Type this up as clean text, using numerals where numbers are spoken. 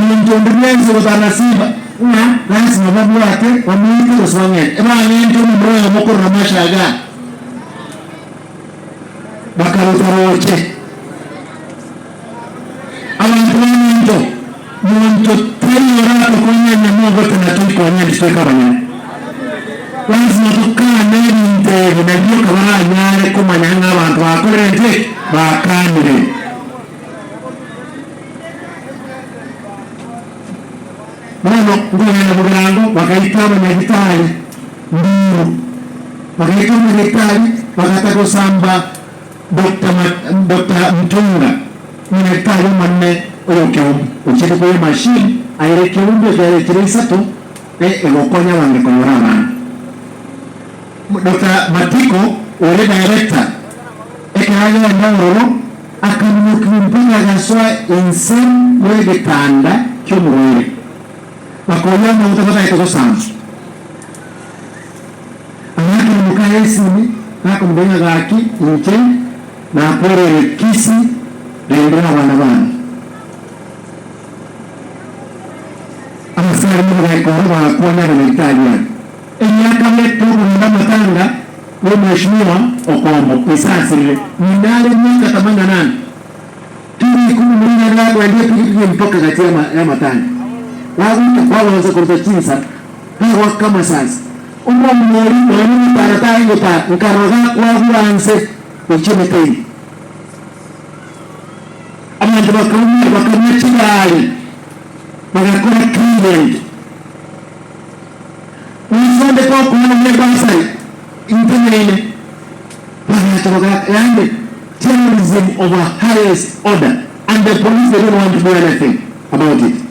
Monto onde bwensi ogotanasiba ng'a lasima babwate, bamoite gose bang'ete, ebang'ente omomura oyomo korwa Mashaga, bakaruta roche. Abanto baminto, monto tari oratokonye onye mogote na toikonye intwe tweka abanyene. Lasima tokane ebinto ebi nabio kabaranyare komanya ng'a abanto bakorire ntwe bakanire. Bono nkogenda bogirango bagaita abanyagitari nduru, bagaita omonyagitari bagata gosamba Doctor Doctor Mtunga, omonyagitari omonene oyo Keumbu, ochiete koyia emachine aire Keumbu ekiagera echire isato egokonya abanto konyora abana. Doctor Matiko ore director ekero agenda ororo akaminyokiwa mpaka agasoa inse y'egetanda ki'omorwaire, bakoyia amaguta batagete gosamba. Agaakera mokaye esimi, gakomotebia ng'a gaki inche nakwerire Kisii rendera abana bane. Abasikari nigo bagaika oro bagakwania abanyagitari aria. Emiaka bete okogenda amatanga y'omweshimiwa Okombo esasirire ng'ina are emiaka themanini na nane. Kera ikumu moino ere gakoendia epigipigi mpaka gati y'amatanga. Bagoika kwabansa koruta chinsa, gagoaka amasasi. Omong'ina oria nonya nomotara tarenge gotara, nkarora gakwagura nse gochia emete ime. Abanto bakaumia bakamia chigari, bagakora kera egento. Oisonde kokoa nonya ebasari inteneine, bagacha bagaaka, yaani terrorism of a highest order and the police they don't want to do anything about it.